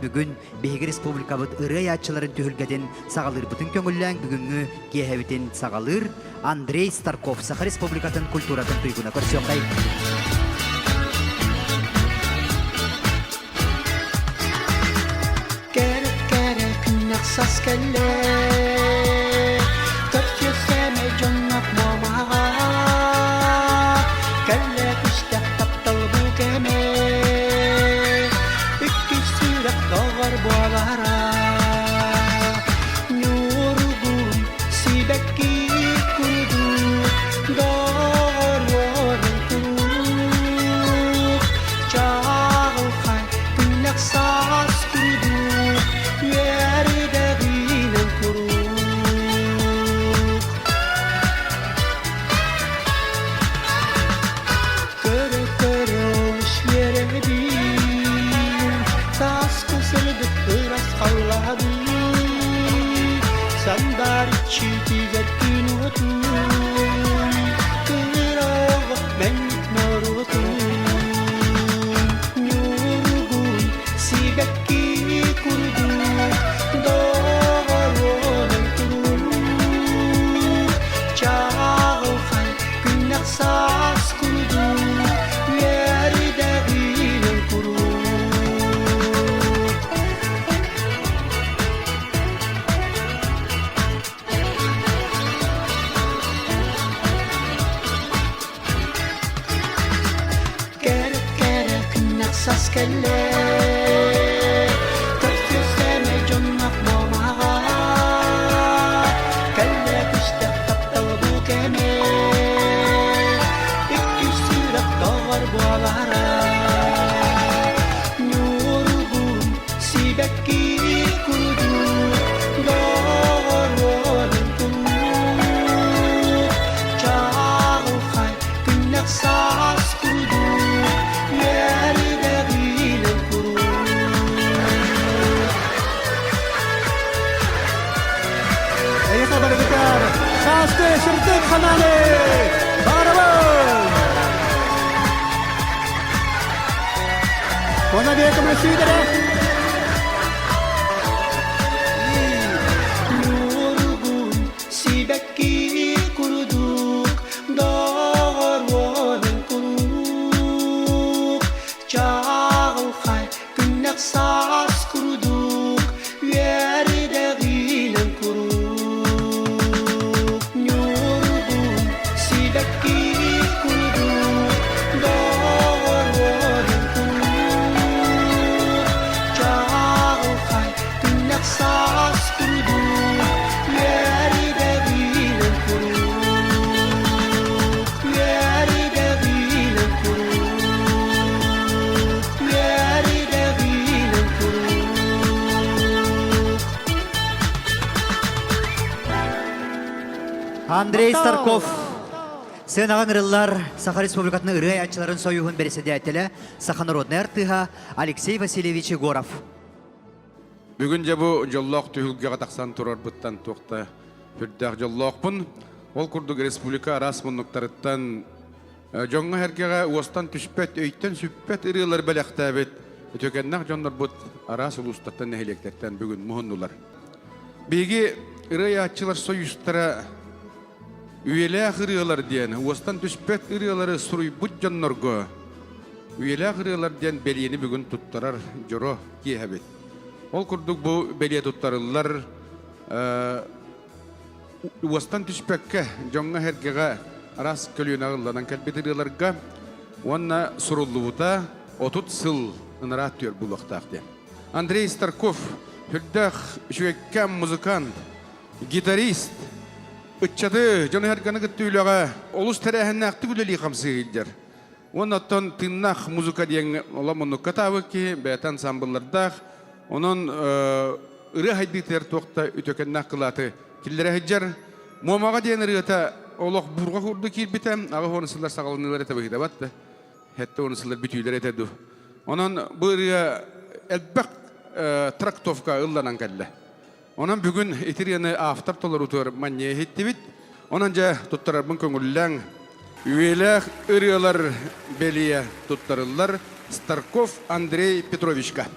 бүгүн биһиги республикабыт ырыа айааччыларын түһүлгэтин саҕалыырбытын көҥүллээн бүгүҥҥү киэһэбитин саҕалыыр Андрей Старков Саха Республикатын культуратын туйгуна көрсүөххэй. Кэрэ кэрэ күннэх сас кэллэ Көрсүө сэмэй дьоннох буомаҕа Кэллэ күстэх таптал бу кэмэ Икки сүрэх доҕор буолара Ньургун сибэкки курдук доҕоруорун куруук Чаҕылхай күннэх саас курдук үөрдэҕинэн куруук Көрө-көрө олус үөрэбин Сааскы сырдык ырас халлаабын Сандаарыччытыгар күн уотун Кыраҕа мэник норуотун Ньургун сибэкки курдук Доҕоруонан куруук Чаҕылхай күннэх саас курдук Үөрдэҕинэн куруук. Кэрэ кэрэ күннэх саас кэллэ Көрсүө сэмэй дьоннох буомаҕа Кэллэ күстэх таптал бу кэмэ Икки сүрэх доҕор буолара Ньургун сибэкки курдук Доҕоруонун куруук Чаҕылхай күннэх саас курдук Үөрдэҕинэн куруук. Эйиэхэ барыгытар сааскы сырдык ханааны баарабын! Она беком сүйдere. Ньургун сибэкки курдук доҕоруонун куруук Чаҕылхай күннэх саас курдук үөрдэҕинэн куруук Ньургун сибэкки курдук доҕоруонун куруук Чаҕылхай күннэх саас курдук үөрдэҕинэн куруук Үөрдэҕинэн куруук Үөрдэҕинэн куруук. Андрей Старков сценаҕа ыҥырыллар Саха Республикатын ырыа айааччыларын союһун бэрэссэдээтэлэ, саха народнай артыыһа Алексей Васильевич Егоров. Бүгүн дьэ бу дьоллоох түһүлгэҕэ тахсан турарбыттан туох да сүрдээх дьоллоохпун. Ол курдук республика араас муннуктарыттан дьоҥҥо-сэргэҕэ уостан түспэт, өйтөн сүппэт ырыалар бэлэхтээбит үтүөкэннээх дьоннорбут араас улуустартан, нэһилиэктэртэн бүгүн муһуннулар. Биһиги ырыа союзтара үйэлээх ырыалар диэн уостан түспэт ырыалары суруйбут дьоннорго үйэлээх ырыалар диэн бэлиэни бүгүн туттарар дьоро киэһэбит. Ол курдук бу бэлиэ туттарыллар уостан түспэккэ дьоҥҥо-сэргэҕэ араас көлүөнэ ылланан кэлбит ырыаларга уонна суруллубута 30 сыл ынараа түөр булуохтаах диэн. Андрей Старков үрдээх үчүгэйкээн музыкант, гитарист, ыччаты дьону-сэргэни кытта үлэҕэ олус тэрээһиннээхтик үлэлии хамсыы сылдьар. Уонна оттон тыыннаах музыка диэн олом оннукка таабыт киһи, бэйэтэ ансамбллардаах. Онон ырыа хайдыытыгар туох да үтүөкэннээх кылааты киллэрэ сылдьар. Муомаҕа диэн ырыата олох бурҕа курдук киирбитэ. 80 сыллар саҕаланыылар этэ быһыыта да. 70 сыллар бүтүүлэр этэ дуу. Онон бу ырыа элбэх трактовка ылланан кэллэ. Онон бүгүн ити ырыаны автор толоруутугар манньа иһиттибит. Онон дьэ туттарарбын көҥүллээҥ. Үйэлээх ырыалар бэлиэ туттарыллар Старков Андрей Петровичка.